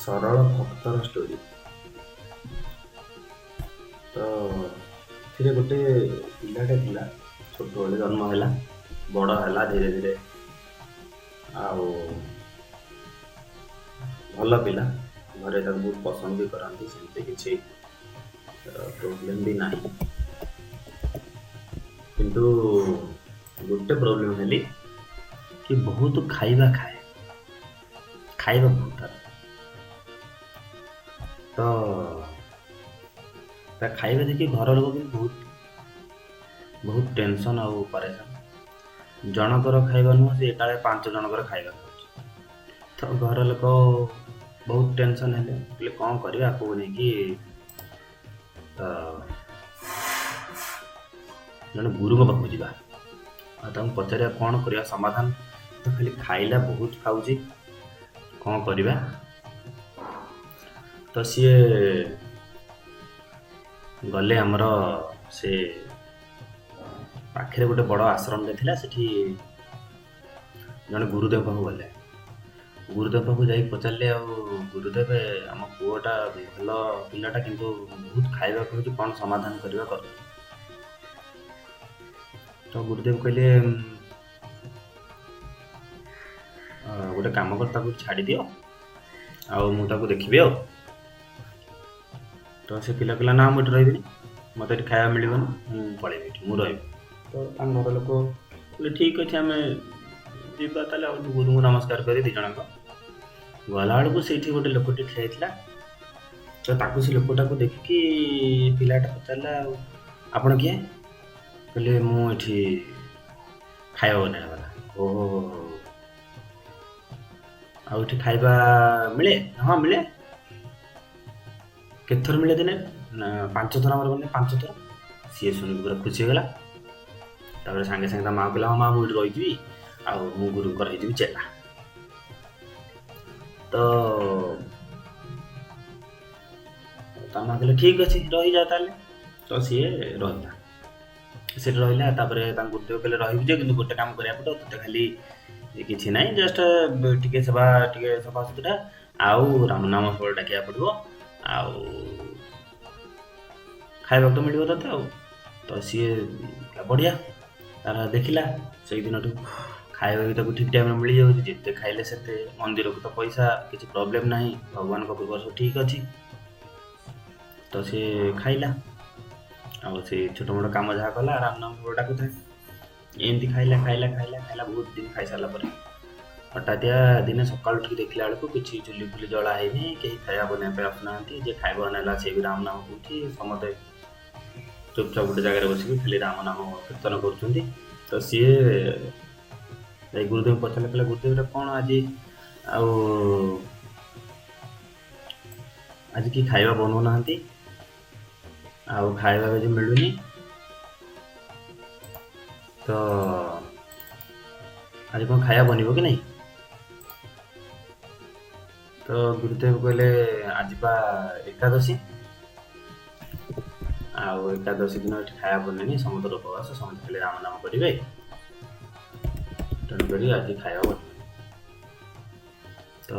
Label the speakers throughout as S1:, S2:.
S1: ସରଳ ଭକ୍ତର ଷ୍ଟୋରି। ତ ଏଥିରେ ଗୋଟେ ପିଲାଟେ ଥିଲା, ଛୋଟବେଳେ ଜନ୍ମ ହେଲା, ବଡ଼ ହେଲା ଧୀରେ ଧୀରେ, ଆଉ ଭଲ ପିଲା, ଘରେ ତାକୁ ବହୁତ ପସନ୍ଦ ବି କରନ୍ତି, ସେମିତି କିଛି ପ୍ରୋବ୍ଲେମ୍ ବି ନାହିଁ। କିନ୍ତୁ ଗୋଟେ ପ୍ରୋବ୍ଲେମ୍ ହେଲି କି ବହୁତ ଖାଇବା ଖାଏ, ଖାଇବା ବହୁତ ତାର। ତ ତା ଖାଇବା ଦେଖି ଘର ଲୋକ ବି ବହୁତ ବହୁତ ଟେନସନ୍ ଆଉ ପରେଶାନ। ଜଣଙ୍କର ଖାଇବା ନୁହଁ, ସେ ଏକାବେଳେ 5 ଜଣଙ୍କର ଖାଇବା ଖାଉଛି। ତ ଘର ଲୋକ ବହୁତ ଟେନସନ୍ ହେଲେ, କହିଲେ କ'ଣ କରିବା ଆକୁ ନେଇକି ଜଣେ ଗୁରୁଙ୍କ ପାଖକୁ ଯିବା ଆଉ ତାଙ୍କୁ ପଚାରିବା କ'ଣ କରିବା ସମାଧାନ। ତ ଖାଲି ଖାଇଲା, ବହୁତ ଖାଉଛି, କ'ଣ କରିବା? ତ ସିଏ ଗଲେ, ଆମର ସେ ପାଖରେ ଗୋଟେ ବଡ଼ ଆଶ୍ରମଟେ ଥିଲା, ସେଠି ଜଣେ ଗୁରୁଦେବ ପାଖକୁ ଗଲେ। ଗୁରୁଦେବ ପାଖକୁ ଯାଇକି ପଚାରିଲେ, ଆଉ ଗୁରୁଦେବ, ଆମ ପୁଅଟା ଭଲ ପିଲାଟା, କିନ୍ତୁ ବହୁତ ଖାଇବା ଖାଉଛି, କ'ଣ ସମାଧାନ କରିବା କର। ତ ଗୁରୁଦେବ କହିଲେ, ଗୋଟେ କାମ କର, ତାକୁ ଛାଡ଼ିଦିଅ ଆଉ ମୁଁ ତାକୁ ଦେଖିବି। ଆଉ ତ ସେ ପିଲା କହିଲା, ନା, ମୁଁ ଏଠି ରହିବିନି, ମୋତେ ଏଠି ଖାଇବା ମିଳିବନି, ମୁଁ ପଳେଇବି ଏଠି, ମୁଁ ରହିବି। ତ ତାଙ୍କ ଘର ଲୋକ କହିଲେ, ଠିକ୍ ଅଛି, ଆମେ ଯିବା ତାହେଲେ। ଆଉ ଗୁରୁଙ୍କୁ ନମସ୍କାର କରି 2 ଜଣଙ୍କ ଗଲାବେଳକୁ ସେଇଠି ଗୋଟେ ଲୋକଟି ଠିଆ ହେଇଥିଲା। ତ ତାକୁ ସେ ଲୋକଟାକୁ ଦେଖିକି ପିଲାଟା ପଚାରିଲା, ଆଉ ଆପଣ କିଏ? କହିଲେ, ମୁଁ ଏଠି ଖାଇବା ବନେଇବା ବାଲା। ଓହୋ, ଆଉ ଏଠି ଖାଇବା ମିଳେ? ହଁ ମିଳେ। କେତେଥର ମିଳେ ଦିନେ? ନା, 5 ଥର ଆମର ବନେ, 5 ଥର। ସିଏ ଶୁଣିକି ପୁରା ଖୁସି ହେଇଗଲା। ତାପରେ ସାଙ୍ଗେ ସାଙ୍ଗେ ତା ମା କହିଲା, ହଁ ମା, ମୁଁ ଏଠି ରହିଯିବି ଆଉ ମୁଁ ଗୁରୁଙ୍କର ହେଇଯିବି ଚେଲା। ତ ତା ମା କହିଲେ, ଠିକ୍ ଅଛି, ରହିଯା ତାହେଲେ। ତ ସିଏ ରହିଲା, ସେଠି ରହିଲା। ତାପରେ ତାଙ୍କ ଗୁରୁଦେବ କହିଲେ, ରହିବୁ ଯେ, କିନ୍ତୁ ଗୋଟେ କାମ କରିବାକୁ ପଡ଼ିବ ତୋତେ, ଖାଲି କିଛି ନାହିଁ, ଜଷ୍ଟ ଟିକେ ସେବା, ଟିକେ ସଫାସୁତୁରା ଆଉ ରାମନାମ ସବୁବେଳେ ଡାକିବାକୁ ପଡ଼ିବ, ଆଉ ଖାଇବାକୁ ତ ମିଳିବ ତୋତେ। ଆଉ ତ ସିଏ ବଢ଼ିଆ ତାର ଦେଖିଲା, ସେଇ ଦିନଠୁ ଖାଇବା ବି ତାକୁ ଠିକ୍ ଟାଇମ୍ରେ ମିଳିଯାଉଛି, ଯେତେ ଖାଇଲେ ସେତେ, ମନ୍ଦିରକୁ ତ ପଇସା କିଛି ପ୍ରୋବ୍ଲେମ୍ ନାହିଁ, ଭଗବାନଙ୍କ କୃପାରୁ ସବୁ ଠିକ୍ ଅଛି। ତ ସିଏ ଖାଇଲା ଆଉ ସେ ଛୋଟ ମୋଟ କାମ ଯାହା କଲା, ରାମନାମ ସବୁବେଳେ ଡାକୁଥାଏ। ଏମିତି ଖାଇଲା ଖାଇଲା ଖାଇଲା ଖାଇଲା, ବହୁତ ଦିନ ଖାଇସାରିଲା ପରେ ହଠାତିଆ ଦିନେ ସକାଳୁ ଉଠିକି ଦେଖିଲା ବେଳକୁ କିଛି ଚୁଲି ଫୁଲି ଜଳା ହେଇନି, କେହି ଖାଇବା ବନେଇବା ପାଇଁ ଆସୁନାହାନ୍ତି। ଯିଏ ଖାଇବା ବନେଇଲା ସିଏ ବି ରାମ ନାମ କହୁଛି, ସମସ୍ତେ ଚୁପଚାପ ଗୋଟେ ଜାଗାରେ ବସିକି ଖାଲି ରାମ ନାମ କୀର୍ତ୍ତନ କରୁଛନ୍ତି। ତ ସିଏ ଯାଇ ଗୁରୁଦେବ ପଚାରିଲେ, କହିଲେ, ଗୁରୁଦେବ, କ'ଣ ଆଜି ଆଉ ଆଜି କି ଖାଇବା ବନଉନାହାନ୍ତି ଆଉ ଖାଇବା ବି ମିଳୁନି, ତ ଆଜି କ'ଣ ଖାଇବା ବନିବ କି ନାହିଁ? ତ ଗୁରୁଦେବ କହିଲେ, ଆଜି ପା ଏକାଦଶୀ, ଆଉ ଏକାଦଶୀ ଦିନ ଏଠି ଖାଇବା ବନେନି, ସମସ୍ତଙ୍କର ଉପବାସ, ସମସ୍ତେ ଖାଲି ରାମ ନାମ କରିବେ, ତେଣୁକରି ଆଜି ଖାଇବା ବନିବନି। ତ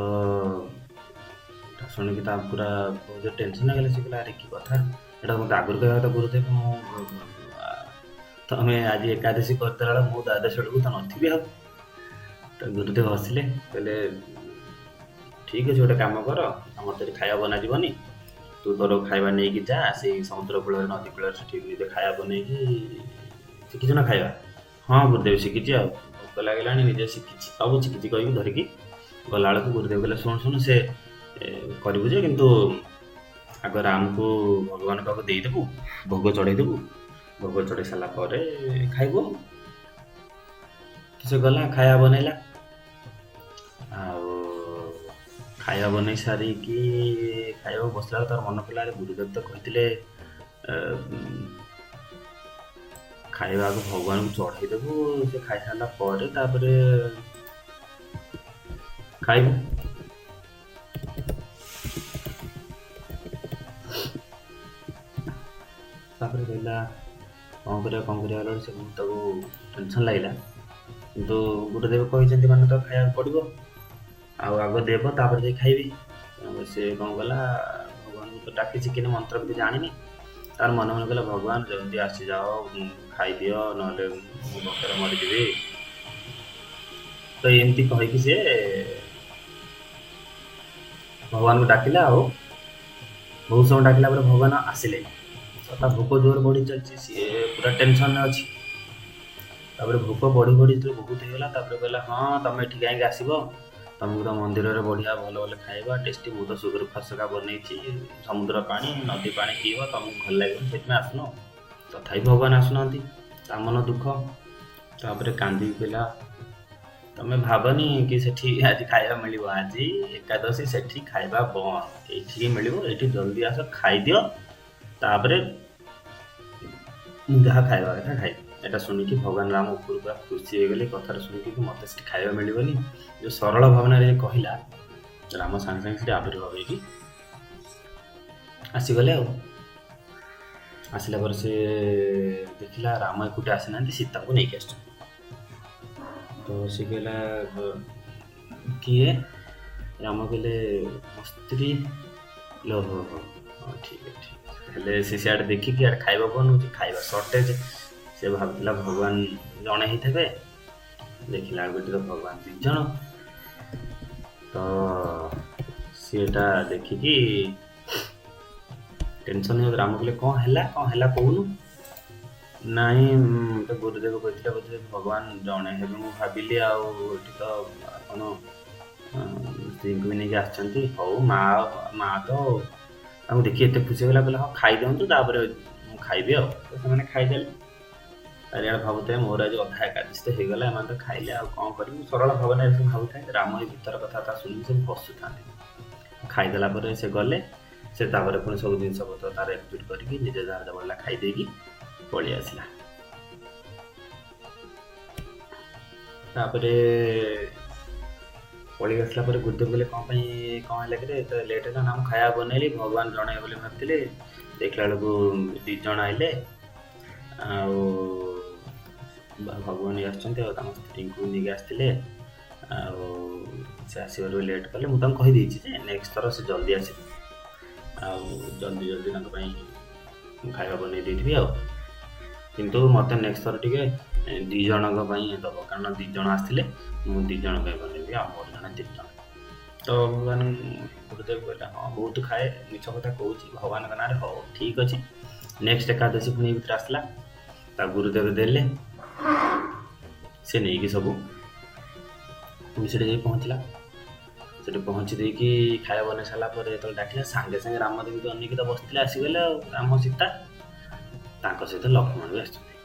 S1: ଶୁଣିକି ତା ପୁରା ବହୁତ ଟେନସନ୍ ହେଇଗଲା। ସେ କହିଲା, ଆରେ କି କଥା, ଏଇଟା ମୋତେ ଆଗରୁ କହିବା କଥା ଗୁରୁଦେବ, ମୁଁ ତମେ ଆଜି ଏକାଦଶୀ କରିଦେଲା ବେଳେ ମୁଁ ଦ୍ୱାଦଶୀ ବେଳକୁ ତ ନଥିବି। ଆଉ ତ ଗୁରୁଦେବ ହସିଲେ, କହିଲେ, ଠିକ୍ ଅଛି, ଗୋଟେ କାମ କର, ଆମର ତ ଏଠି ଖାଇବା ବନାଯିବନି, ତୁ ତୋର ଖାଇବା ନେଇକି ଯା, ସେଇ ସମୁଦ୍ର କୂଳରେ, ନଦୀ କୂଳରେ ସେଠି ନିଜେ ଖାଇବା ବନେଇକି ଶିଖିଛୁ ନା ଖାଇବା? ହଁ ଗୁରୁଦେବ, ଶିଖିଛି, ଆଉ ଭୋକ ଲାଗିଲାଣି, ନିଜେ ଶିଖିଛି, ସବୁ ଶିଖିଛି କହିକି ଧରିକି ଗଲାବେଳକୁ ଗୁରୁଦେବ କହିଲେ, ଶୁଣ ଶୁଣ, ସେ କରିବୁ ଯେ, କିନ୍ତୁ ଆଗ ରାମକୁ ଭଗବାନ ପାଖକୁ ଦେଇଦେବୁ, ଭୋଗ ଚଢ଼େଇଦେବୁ, ଭୋଗ ଚଢ଼େଇ ସାରିଲା ପରେ ଖାଇବୁ। ସେ ଗଲା, ଖାଇବା ବନେଇଲା, ଆଉ ଖାଇବା ବନେଇ ସାରିକି ଖାଇବାକୁ ବସିଲା ବେଳକୁ ତାର ମନେ ପଡ଼ିଲା, ଆରେ ଗୁରୁଦେବ ତ କହିଥିଲେ ଖାଇବାକୁ ଭଗବାନଙ୍କୁ ଚଢ଼େଇଦେବୁ, ସେ ଖାଇସାରିଲା ପରେ ତାପରେ ଖାଇବୁ। ତାପରେ କହିଲା, କ'ଣ କରିବା କ'ଣ କରିବା ହେଲା, ସେ ବହୁତ ତାକୁ ଟେନସନ୍ ଲାଗିଲା। କିନ୍ତୁ ଗୁରୁଦେବ କହିଛନ୍ତି ମାନେ ତ ଖାଇବାକୁ ପଡ଼ିବ, ଆଉ ଆଗ ଦେବ ତାପରେ ଯାଇ ଖାଇବି। ତେଣୁକରି ସେ କ'ଣ କଲା, ଭଗବାନଙ୍କୁ ତ ଡାକି ଶିଖିନି, ମନ୍ତ୍ର କିଛି ଜାଣିନି। ତାର ମନେ ମନେ କହିଲା, ଭଗବାନ ଜଲ୍ଦି ଆସିଯାଅ, ଖାଇଦିଅ, ନହେଲେ ମୁଁ ଭୋକରେ ମରିଯିବି। ତ ଏମିତି କହିକି ସେ ଭଗବାନଙ୍କୁ ଡାକିଲା, ଆଉ ବହୁତ ସମୟ ଡାକିଲା ପରେ ଭଗବାନ ଆସିଲେ। ତ ତା ଭୋକ ଜୋର ବଢ଼ି ଚାଲିଛି, ସିଏ ପୁରା ଟେନସନରେ ଅଛି। ତାପରେ ଭୋକ ବଢ଼ି ବଢ଼ି ଯେତେବେଳେ ବହୁତ ହେଇଗଲା, ତାପରେ କହିଲା, ହଁ ତମେ ଏଠି କାହିଁକି ଆସିବ, ତମକୁ ତ ମନ୍ଦିରରେ ବଢ଼ିଆ ଭଲ ଭଲ ଖାଇବା ଟେଷ୍ଟି, ମୁଁ ତ ସୁଗର ଫସକା ବନେଇଛି, ସମୁଦ୍ର ପାଣି ନଦୀ ପାଣି ପିଇବ, ତମକୁ ଭଲ ଲାଗିବ, ସେଥିପାଇଁ ଆସୁନ। ତଥାପି ଭଗବାନ ଆସୁନାହାନ୍ତି, ତା ମନ ଦୁଃଖ। ତାପରେ କାନ୍ଦିକି କହିଲା, ତମେ ଭାବନି କି ସେଠି ଆଜି ଖାଇବା ମିଳିବ, ଆଜି ଏକାଦଶୀ, ସେଠି ଖାଇବା ବନ୍ଦ, ଏଇଠିକି ମିଳିବ, ଏଇଠି ଜଲ୍ଦି ଆସ ଖାଇଦିଅ, ତାପରେ ମୁଁ ଯାହା ଖାଇବା କଥା ଖାଇବି। ଏଇଟା ଶୁଣିକି ଭଗବାନ ରାମ ଉପରୁ ପୁରା ଖୁସି ହେଇଗଲେ କଥାଟା ଶୁଣିକି, କି ମୋତେ ସେଠି ଖାଇବା ମିଳିବନି। ଯେଉଁ ସରଳ ଭାବନାରେ କହିଲା, ରାମ ସାଙ୍ଗେ ସାଙ୍ଗେ ସେଠି ଆବିର୍ଭାବ ହେଇକି ଆସିଗଲେ। ଆଉ ଆସିଲା ପରେ ସେ ଦେଖିଲା ରାମ ଏକୁଟିଆ ଆସିନାହାନ୍ତି, ସୀତାଙ୍କୁ ନେଇକି ଆସିଛନ୍ତି। ତ ସେ କହିଲା, କିଏ? ରାମ କହିଲେ, ମୋ ସ୍ତ୍ରୀ। ଲୋ ହୋ ହୋ, ହଁ ଠିକ୍ ଅଛି। ହେଲେ ସେ ସିଆଡ଼େ ଦେଖିକି ଇଆଡ଼େ ଖାଇବା ବନଉଛି, ଖାଇବା ସର୍ଟେଜ୍। ସେ ଭାବୁଥିଲା ଭଗବାନ ଜଣେ ହେଇଥିବେ, ଦେଖିଲା ବେଳକୁ ଏଠି ତ ଭଗବାନ 2 ଜଣ। ତ ସିଏଟା ଦେଖିକି ଟେନସନ୍ ହେଇଯାଉଛି। ରାମ କହିଲେ, କ'ଣ ହେଲା, କ'ଣ ହେଲା କହୁନୁ? ନାଇଁ, ତ ଗୁରୁଦେବ କହିଥିଲେ ବୋଧେ ଭଗବାନ ଜଣେ ହେବେ, ମୁଁ ଭାବିଲି, ଆଉ ଏଠି ତ ଆପଣ ସ୍ତ୍ରୀଙ୍କୁ ବି ନେଇକି ଆସିଛନ୍ତି। ହଉ ମା, ମା ତ ତାଙ୍କୁ ଦେଖି ଏତେ ଖୁସି ହେଇଗଲା, କହିଲା ହଁ ଖାଇଦିଅନ୍ତୁ, ତାପରେ ମୁଁ ଖାଇବି। ଆଉ ତ ସେମାନେ ଖାଇଦେଲେ। ଚାରିଆଡ଼େ ଭାବୁଥାଏ ମୋର ଆଜି ଅଧା ଏକାଦଶୀ ତ ହେଇଗଲା, ଏମାନେ ତ ଖାଇଲେ, ଆଉ କ'ଣ କରିବି। ସରଳ ଭାବନାରେ ସବୁ ଭାବୁଥାଏ। ରାମ ଏ ଭିତର କଥା ତା ଶୁଣିକି ସବୁ ହସୁଥାନ୍ତି। ଖାଇଦେଲା ପରେ ସେ ଗଲେ, ସେ ତାପରେ ପୁଣି ସବୁ ଜିନିଷ ପତ୍ର ତାର ଏକଜୁଟ କରିକି ନିଜେ ଯାହାର ବଳିଲା ଖାଇଦେଇକି ପଳେଇ ଆସିଲା। ତାପରେ ପଳେଇ ଆସିଲା ପରେ ଗୁରୁଦେବ କହିଲେ, କ'ଣ ପାଇଁ, କ'ଣ ହେଲା କିରେ, ଏତେ ଲେଟ୍ ହେଲା? ନା ମୁଁ ଖାଇବା ବନେଇଲି, ଭଗବାନ ଜଣେ ବୋଲି ଭାବିଥିଲି, ଦେଖିଲା ବେଳକୁ 2 ଜଣ ଆଇଲେ, ଆଉ ଭଗବାନ ଆସିଛନ୍ତି, ଆଉ ତାଙ୍କ ସ୍ତ୍ରୀଙ୍କୁ ନେଇକି ଆସିଥିଲେ, ଆଉ ସେ ଆସିବାରୁ ଲେଟ୍ କଲେ। ମୁଁ ତାଙ୍କୁ କହିଦେଇଛି ଯେ ନେକ୍ସଟ ଥର ସେ ଜଲ୍ଦି ଆସିବେ, ଆଉ ଜଲ୍ଦି ଜଲ୍ଦି ତାଙ୍କ ପାଇଁ ମୁଁ ଖାଇବା ବନେଇ ଦେଇଥିବି, ଆଉ କିନ୍ତୁ ମୋତେ ନେକ୍ସଟ ଥର ଟିକେ 2 ଜଣଙ୍କ ପାଇଁ ଦେବ, କାରଣ 2 ଜଣ ଆସିଥିଲେ, ମୁଁ 2 ଜଣଙ୍କ ପାଇଁ ବନେଇବି, ଆଉ ମୋର ଜଣେ 3 ଜଣ। ତ ଭଗବାନ ଗୁରୁଦେବ କହିଲେ, ହଁ ବହୁତ ଖାଏ, ମିଛ କଥା କହୁଛି ଭଗବାନଙ୍କ ନାଁରେ, ହଉ ଠିକ୍ ଅଛି। ନେକ୍ସଟ ଏକାଦଶୀ ପୁଣି ଏ ଭିତରେ ଆସିଲା, ତା ଗୁରୁଦେବ ଦେଲେ, ସେ ନେଇକି ସବୁ ପୁଣି ସେଠି ଯାଇ ପହଞ୍ଚିଲା। ସେଠି ପହଞ୍ଚି ଦେଇକି ଖାଇବା ବନେଇ ସାରିଲା ପରେ ଯେତେବେଳେ ଡାକିଲା, ସାଙ୍ଗେ ସାଙ୍ଗେ ରାମଦେବୀ ତ ଅନେଇକି ତ ବସିଥିଲେ, ଆସିଗଲେ। ଆଉ ରାମ ସୀତା ତାଙ୍କ ସହିତ ଲକ୍ଷ୍ମଣ ବି ଆସିଛନ୍ତି।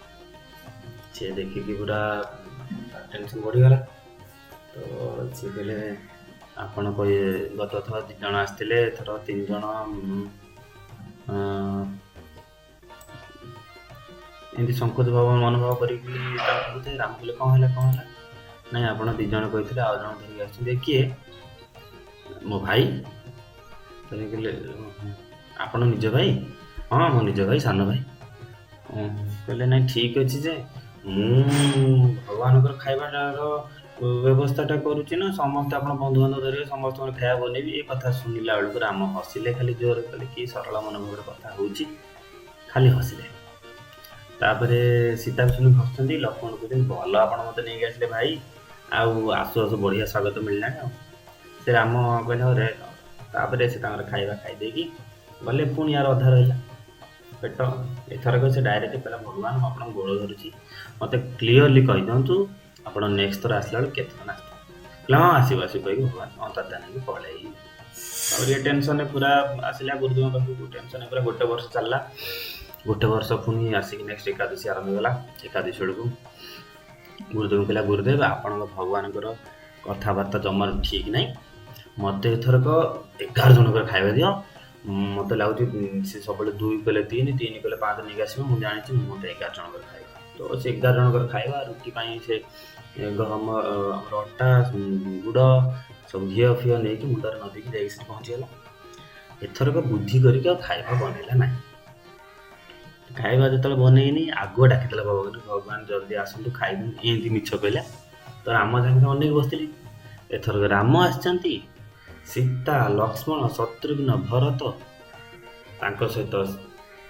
S1: ସିଏ ଦେଖିକି ପୁରା ଟେନସନ୍ ବଢ଼ିଗଲା। ତ ସିଏ କହିଲେ, ଆପଣ କହିବେ ଗତ ଥର 2 ଜଣ ଆସିଥିଲେ, ଏଥର 3 ଜଣ, ଏମିତି ସଙ୍କୋଚ ଭାବ ମନୋଭାବ କରିକି ତାଙ୍କୁ ବୋଧେ ରାମ କହିଲେ, କ'ଣ ହେଲା, କ'ଣ ହେଲା? ନାଇଁ ଆପଣ 2 ଜଣ କହିଥିଲେ, ଆଉ ଜଣ ଧରିକି ଆସିଛନ୍ତି, କିଏ? ମୋ ଭାଇ। ତ କହିଲେ, ଆପଣ ନିଜ ଭାଇ? ହଁ ମୋ ନିଜ ଭାଇ, ସାନ ଭାଇ। କହିଲେ ନାଇଁ ଠିକ୍ ଅଛି ଯେ, ମୁଁ ଭଗବାନଙ୍କର ଖାଇବାଟାର ବ୍ୟବସ୍ଥାଟା କରୁଛି ନା, ସମସ୍ତେ ଆପଣ ବନ୍ଧୁବାନ୍ଧବ ଧରିବେ, ସମସ୍ତଙ୍କର ଖାଇବା ବନେଇବି। ଏ କଥା ଶୁଣିଲା ବେଳକୁ ରାମ ହସିଲେ ଖାଲି ଜୋରରେ, କହିଲେ କି ସରଳ ମନୋଭାବରେ କଥା ହେଉଛି, ଖାଲି ହସିଲେ। ତାପରେ ସୀତା ବି ଶୁଣିକି ହସୁଛନ୍ତି, ଲକ୍ଷ୍ମଣ କହୁଛନ୍ତି ଭଲ ଆପଣ ମୋତେ ନେଇକି ଆସିଲେ ଭାଇ, ଆଉ ଆସୁ ଆସୁ ବଢ଼ିଆ ସ୍ୱାଗତ ମିଳିଲାଣି। ଆଉ ସେ ରାମ କହିଲେ ହଉ ରେ। ତାପରେ ସେ ତାଙ୍କର ଖାଇବା ଖାଇ ଦେଇକି ଗଲେ, ପୁଣି ୟାର ଅଧା ରହିଲା ପେଟ। ଏଥରକ ସେ ଡାଇରେକ୍ଟ କହିଲା, ଭଗବାନ ମୁଁ ଆପଣଙ୍କ ଗୋଡ଼ ଧରୁଛି, ମୋତେ କ୍ଲିଅରଲି କହିଦିଅନ୍ତୁ ଆପଣ ନେକ୍ସଟ ଥର ଆସିଲା ବେଳକୁ କେତେ ଜଣ ଆସିବେ। କହିଲା ହଁ ଆସିବ ଆସିବ କହିକି ଭଗବାନ ଅନ୍ତର୍ଧାନ ହେଇକି ପଳେଇଲେ। ତାପରେ ଏ ଟେନସନରେ ପୁରା ଆସିଲା ଗୁରୁଦେବଙ୍କ ପାଖକୁ, ଟେନସନରେ ପୁରା 1 ବର୍ଷ ଚାଲିଲା। 1 ବର୍ଷ ପୁଣି ଆସିକି ନେକ୍ସଟ ଏକାଦଶୀ ଆରମ୍ଭ ହେଇଗଲା। ଏକାଦଶୀ ବେଳକୁ ଗୁରୁଦେବ କହିଲା, ଗୁରୁଦେବ ଆପଣଙ୍କ ଭଗବାନଙ୍କର କଥାବାର୍ତ୍ତା ଜମାରୁ ଠିକ୍ ନାହିଁ, ମୋତେ ଏଥରକ 11 ଜଣଙ୍କର ଖାଇବା ଦିଅ, ମୋତେ ଲାଗୁଛି ସେ ସବୁବେଳେ 2 କହିଲେ 3, 3 କହିଲେ 5 ନେଇକି ଆସିବ, ମୁଁ ଜାଣିଛି ମୋତେ 11 ଜଣଙ୍କର ଖାଇବା। ତ ସେ 11 ଜଣଙ୍କର ଖାଇବା ରୁଟି ପାଇଁ ସେ ଗହମ, ଆମର ଅଟା, ଗୁଡ଼, ସବୁ ଘିଅ ଫିଅ ନେଇକି ମୁଣ୍ଡରେ ନଦିକି ଯାଇକି ସେଠି ପହଞ୍ଚିଗଲା। ଏଥରକ ବୁଦ୍ଧି କରିକି ଆଉ ଖାଇବା ବନେଇଲା ନାହିଁ। ଖାଇବା ଯେତେବେଳେ ବନେଇନି, ଆଗୁଆ ଡାକିଦେଲା ଭଗବାନ, ଭଗବାନ ଜଲ୍ଦି ଆସନ୍ତୁ ଖାଇବୁ, ଏମିତି ମିଛ କହିଲା। ତ ରାମ ସାଙ୍ଗେ ସାଙ୍ଗେ ଅନେଇକି ବସିଥିଲି। ଏଥରକ ରାମ ଆସିଛନ୍ତି, ସୀତା, ଲକ୍ଷ୍ମଣ, ଶତ୍ରୁଘ୍ନ, ଭରତ, ତାଙ୍କ ସହିତ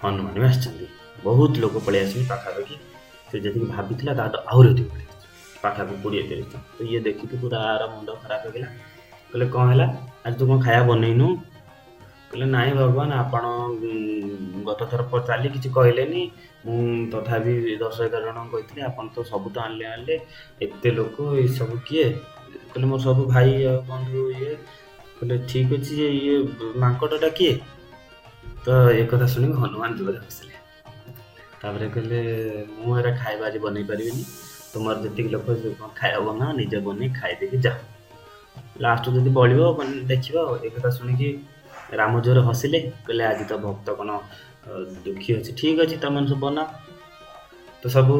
S1: ହନୁମାନ ବି ଆସିଛନ୍ତି। ବହୁତ ଲୋକ ପଳେଇ ଆସିଲେ, ପାଖାପାଖି ସେ ଯେତିକି ଭାବିଥିଲା ତାଠୁ ଆହୁରି ଅଧିକ ପଳେଇ ଆସିଛି, ପାଖାପାଖି 20-30 ଜଣ। ତ ଇଏ ଦେଖିକି ପୁରା ଆର ମୁଣ୍ଡ ଖରାପ ହେଇଗଲା। କହିଲେ କ'ଣ ହେଲା, ଆଜି ତୁ କ'ଣ ଖାଇବା ବନେଇନୁ? କହିଲେ ନାଇଁ ଭଗବାନ, ଆପଣ ଗତ ଥର ପଚାରିଲି କିଛି କହିଲେନି, ମୁଁ ତଥାପି 10-11 ଜଣଙ୍କୁ କହିଥିଲି, ଆପଣ ତ ସବୁ ତ ଆଣିଲେ ଆଣିଲେ, ଏତେ ଲୋକ ଏସବୁ କିଏ? କହିଲେ ମୋର ସବୁ ଭାଇ ଆଉ ବନ୍ଧୁ ଇଏ। କହିଲେ ଠିକ୍ ଅଛି, ଯେ ଇଏ ମାଙ୍କଡ଼ଟା କିଏ? ତ ଏ କଥା ଶୁଣିକି ହନୁମାନ ଜୋରରେ ହସିଲେ। ତାପରେ କହିଲେ ମୁଁ ଏରା ଖାଇବା ଆଜି ବନେଇ ପାରିବିନି, ତୁମର ଯେତିକି ଲୋକ ଖାଇବା ବନାଅ, ନିଜେ ବନେଇ ଖାଇଦେଇକି ଯାଅ, ଲାଷ୍ଟ ଯଦି ବଳିବ ଦେଖିବ। ଆଉ ଏ କଥା ଶୁଣିକି ରାମ ଜୋରରେ ହସିଲେ, କହିଲେ ଆଜି ତ ଭକ୍ତ କ'ଣ ଦୁଃଖୀ ଅଛି, ଠିକ୍ ଅଛି ତମେ ସବୁ ବନାଅ। ତ ସବୁ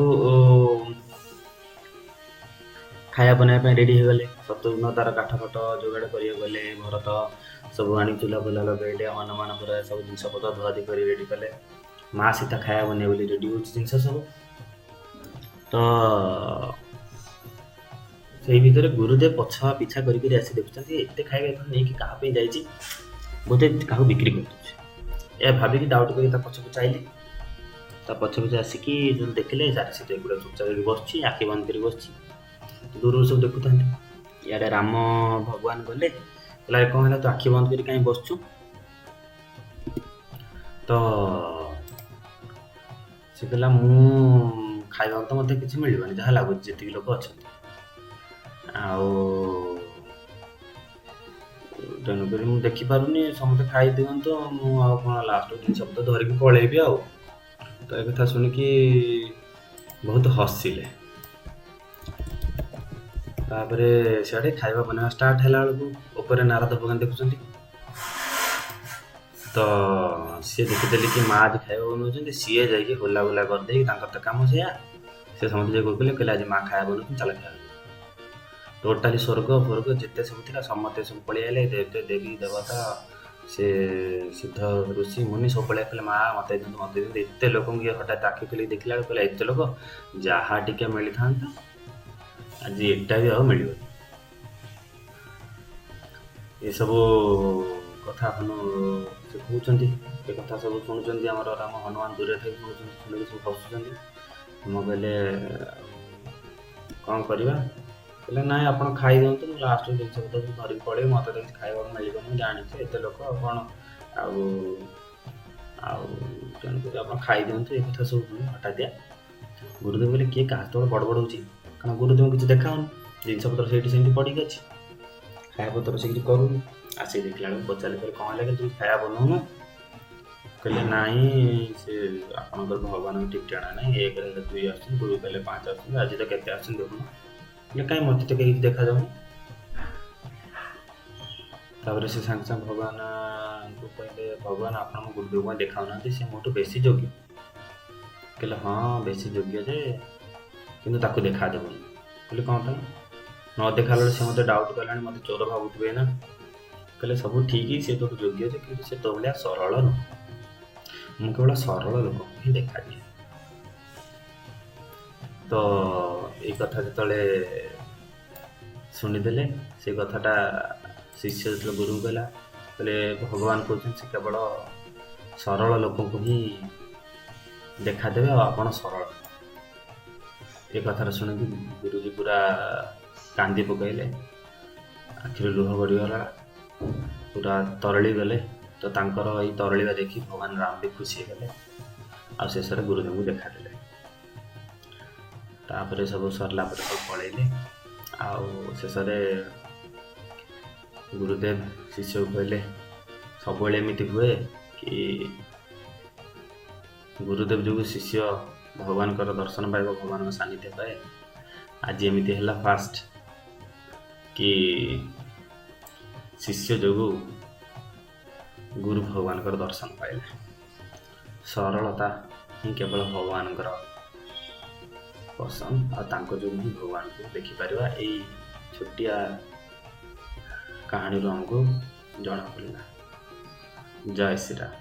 S1: ଖାଇବା ବନେଇବା ପାଇଁ ରେଡ଼ି ହେଇଗଲେ। ଶତ୍ରୁଘ୍ନ ତାର କାଠ ଫାଠ ଯୋଗାଡ଼ କରିବାକୁ ଗଲେ, ଭରତ ସବୁ ଆଣି ଚୁଲା ଫୁଲା ଲଗେଇଲେ, ହନୁମାନ ପୁରା ସବୁ ଜିନିଷ ପତ୍ର ଧୁଆଧୁଇ କରି ରେଡ଼ି କଲେ, ମା ସୀତା ଖାଇବା ବନେଇବେ ବୋଲି ରେଡ଼ି ହେଉଛି ଜିନିଷ ସବୁ। ତ ସେଇ ଭିତରେ ଗୁରୁଦେବ ପଛ ପିଛା କରି କରି ଆସି ଦେଖୁଛନ୍ତି ଏତେ ଖାଇବା ଏଥର ନେଇକି କାହା ପାଇଁ ଯାଇଛି, ବୋଧେ କାହାକୁ ବିକ୍ରି କରିଦେଉଛି, ଏହା ଭାବିକି ଡାଉଟ୍ କରି ତା ପଛକୁ ଚାହିଁଲେ। ତା ପଛ ପଛେ ଆସିକି ଯେତେବେଳେ ଦେଖିଲେ ସାରେ ସେ ତ ଏଗୁଡ଼ା ଚୁପଚାପ ହେଇକି ବସିଛି, ଆଖି ବନ୍ଦ କରି ବସିଛି, ଦୂରରୁ ସବୁ ଦେଖୁଥାନ୍ତି। ଇଆଡ଼େ ରାମ ଭଗବାନ ଗଲେ, କହିଲେ କ'ଣ ହେଲା ତୁ ଆଖି ବନ୍ଦ କରି କାହିଁ ବସିଛୁ? ତ ସେ କହିଲା ମୁଁ ଖାଇବାକୁ ତ ମୋତେ କିଛି ମିଳିବନି ଯାହା ଲାଗୁଛି ଯେତିକି ଲୋକ ଅଛନ୍ତି, ଆଉ ତେଣୁକରି ମୁଁ ଦେଖିପାରୁନି, ସମସ୍ତେ ଖାଇଦିଅନ୍ତୁ, ମୁଁ ଆଉ କ'ଣ ଲାଷ୍ଟ ଜିନିଷ ପତ୍ର ଧରିକି ପଳେଇବି ଆଉ। ତ ଏ କଥା ଶୁଣିକି ବହୁତ ହସିଲେ। ତାପରେ ସିଆଡ଼େ ଖାଇବା ବନେଇବା ଷ୍ଟାର୍ଟ ହେଲା ବେଳକୁ ଉପରେ ନାରଦ ଭଗବାନ ଦେଖୁଛନ୍ତି। ତ ସିଏ ଦେଖିଦେଲେ କି ମା ଆଜି ଖାଇବା ବନଉଛନ୍ତି, ସିଏ ଯାଇକି ହୋଲା ଗୋଲା କରିଦେଇକି, ତାଙ୍କର ତ କାମ ସେଇଆ, ସେ ସମସ୍ତେ ଯାଇକି କହିଲେ, କହିଲେ ଆଜି ମା ଖାଇବା ବନଉଛନ୍ତି, ଚାଲ ଖାଇବା। ଟୋଟାଲି ସ୍ୱର୍ଗ ଫର୍ଗ ଯେତେ ସବୁ ଥିଲା ସମସ୍ତେ ସବୁ ପଳେଇ ଆଇଲେ, ଦେବୀ ଦେବତା ସେ ସିଦ୍ଧ ଋଷି ମୁନି ସବୁ ପଳେଇ କହିଲେ ମା ମୋତେ ଦିଅନ୍ତୁ ମୋତେ ଦିଅନ୍ତୁ। ଏତେ ଲୋକଙ୍କୁ ଇଏ ହଠାତ୍ ଆଖି ଖୋଲିକି ଦେଖିଲା ବେଳକୁ କହିଲା ଏତେ ଲୋକ, ଯାହା ଟିକେ ମିଳିଥାନ୍ତା ଆଜି ଏଟା ବି ଆଉ ମିଳିବନି। ଏସବୁ କଥା ସେ କହୁଛନ୍ତି, ଏ କଥା ସବୁ ଶୁଣୁଛନ୍ତି ଆମର ରାମ ହନୁମାନ ଦୂରରେ ଥାଇ ଶୁଣୁଛନ୍ତି, ଶୁଣିକି ସବୁ ହସୁଛନ୍ତି। ମୁଁ କହିଲେ କ'ଣ କରିବା? କହିଲେ ନାଇଁ ଆପଣ ଖାଇଦିଅନ୍ତୁ, ମୁଁ ଲାଷ୍ଟକୁ ଜିନିଷ ପତ୍ର ସବୁ ଧରିକି ପଳେଇବି, ମୋତେ ତ କିଛି ଖାଇବାକୁ ମିଳିବନି, ମୁଁ ଜାଣିଛି ଏତେ ଲୋକ ଆଉ କ'ଣ, ଆଉ ଆଉ ତେଣୁକରି ଆପଣ ଖାଇଦିଅନ୍ତୁ। ଏ କଥା ସବୁ ହଠାତିଆ ଗୁରୁଦେବ କହିଲେ କିଏ କାହା ସହିତ ବଡ଼ ବଡ଼ ହେଉଛି, କାରଣ ଗୁରୁଦେବଙ୍କୁ କିଛି ଦେଖାଉନି, ଜିନିଷ ପତ୍ର ସେଇଠି ସେମିତି ପଡ଼ିକି ଅଛି, ଖାଇବା ପତ୍ର ସେ କିଛି କରୁନି। ଆସିକି ଦେଖିଲା ବେଳକୁ ପଚାରିଲେ, କହିଲେ କ'ଣ ହେଲା କି তুমি ଖାଇବା ବନଉନୁ? କହିଲେ ନାଇଁ ସେ ଆପଣଙ୍କର ଭଗବାନଙ୍କ ଠିକ୍ ଠିକଣା ନାହିଁ, 1 ହେଲେ 2 ଆସୁଛନ୍ତି, 2 କହିଲେ 5 ଆସୁଛନ୍ତି, ଆଜି ତ କେତେ ଆସୁଛନ୍ତି ଦେଖୁନ। କହିଲେ କାଇଁ ମୋତେ ତ କେହି ଦେଖାଯାଉନି। ତାପରେ ସେ ସାଙ୍ଗେ ସାଙ୍ଗେ ଭଗବାନଙ୍କୁ କହିଲେ ଭଗବାନ ଆପଣ ମୋ ଗୁରୁଦେବଙ୍କୁ କାଇଁ ଦେଖାଉନାହାନ୍ତି, ସେ ମୋଠୁ ବେଶୀ ଯୋଗ୍ୟ। କହିଲେ ହଁ ବେଶୀ ଯୋଗ୍ୟ ଯେ, କିନ୍ତୁ ତାକୁ ଦେଖାଦେବନି। କହିଲେ କ'ଣ ପାଇଁ? ନ ଦେଖାଲା ବେଳେ ସେ ମୋତେ ଡାଉଟ୍ କଲାଣି, ମୋତେ ଚୋର ଭାବୁଥିବେ ନା। କହିଲେ ସବୁ ଠିକ୍, ସେ ତୋଠୁ ଯୋଗ୍ୟ ଯେ, କିନ୍ତୁ ସେ ତୋ ଭଳିଆ ସରଳ ନୁହଁ, ମୁଁ କେବଳ ସରଳ ଲୋକଙ୍କୁ ହିଁ ଦେଖାଦିଏ। ତ ଏଇ କଥା ଯେତେବେଳେ ଶୁଣିଦେଲେ, ସେ କଥାଟା ଶିଷ୍ୟ ଯେତେବେଳେ ଗୁରୁଙ୍କୁ କହିଲା, କହିଲେ ଭଗବାନ କହୁଛନ୍ତି ସେ କେବଳ ସରଳ ଲୋକଙ୍କୁ ହିଁ ଦେଖାଦେବେ ଆଉ ଆପଣ ସରଳ। ଏ କଥାଟା ଶୁଣିକି ଗୁରୁଜୀ ପୁରା କାନ୍ଦି ପକାଇଲେ, ଆଖିରୁ ଲୁହ ଗଡ଼ିଗଲା, ପୁରା ତରଳି ଗଲେ। ତ ତାଙ୍କର ଏଇ ତରଳିବା ଦେଖି ଭଗବାନ ରାମ ବି ଖୁସି ହେଇଗଲେ ଆଉ ଶେଷରେ ଗୁରୁଦେବଙ୍କୁ ଦେଖାଦେଲେ। ତାପରେ ସବୁ ସରିଲା ପରେ ସବୁ ପଳେଇଲେ। ଆଉ ଶେଷରେ ଗୁରୁଦେବ ଶିଷ୍ୟକୁ କହିଲେ ସବୁବେଳେ ଏମିତି ହୁଏ କି ଗୁରୁଦେବ ଯୋଗୁଁ ଶିଷ୍ୟ ଭଗବାନଙ୍କର ଦର୍ଶନ ପାଇବ, ଭଗବାନଙ୍କ ସାନ୍ନିଧ୍ୟ ପାଏ। ଆଜି ଏମିତି ହେଲା ଫାଷ୍ଟ କି ଶିଷ୍ୟ ଯୋଗୁଁ ଗୁରୁ ଭଗବାନଙ୍କର ଦର୍ଶନ ପାଇଲେ। ସରଳତା ହିଁ କେବଳ ଭଗବାନଙ୍କର ପସନ୍ଦ, ଆଉ ତାଙ୍କ ଯୋଗୁଁ ହିଁ ଭଗବାନଙ୍କୁ ଦେଖିପାରିବା। ଏଇ ଛୋଟିଆ କାହାଣୀରୁ ଆମକୁ ଜଣାପଡ଼ିଲା। ଜୟ ଶ୍ରୀରାମ।